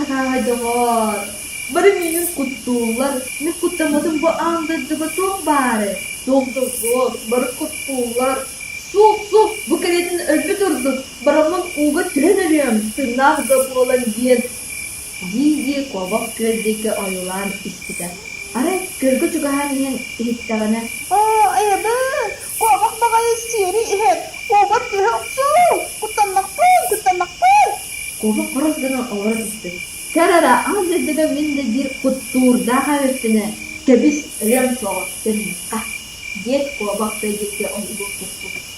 чахааҕай доҕоор, бары миигин куттууллар, мин куттаммытым бу аан дойдуга туох баарый? Туох да суох, бары куттууллар. Суох, суох, бу кэриэтин өлбүт ордук, бараммын ууга түһэн өлүөм, тыыннаах да буолан диэн дии-дии куобах күөл диэки ойуулаан испитэ. Арай күөлгэ чугаһаан иһэн иһиттэҕинэ Оо, айабын, куобах баҕайы сиэри иһэр, уобар түһэ охсуу, куттаннахпын, куттаннахпын! Куобах хорос гынан олоро түспүт. Көр эрэ, аан дойдуга мин да биир куттуурдаах эбиппин ээ, кэбис, өлүөм суоҕа, төннүөххэ диэт куобах тыа диэки ойуулуу түспүт.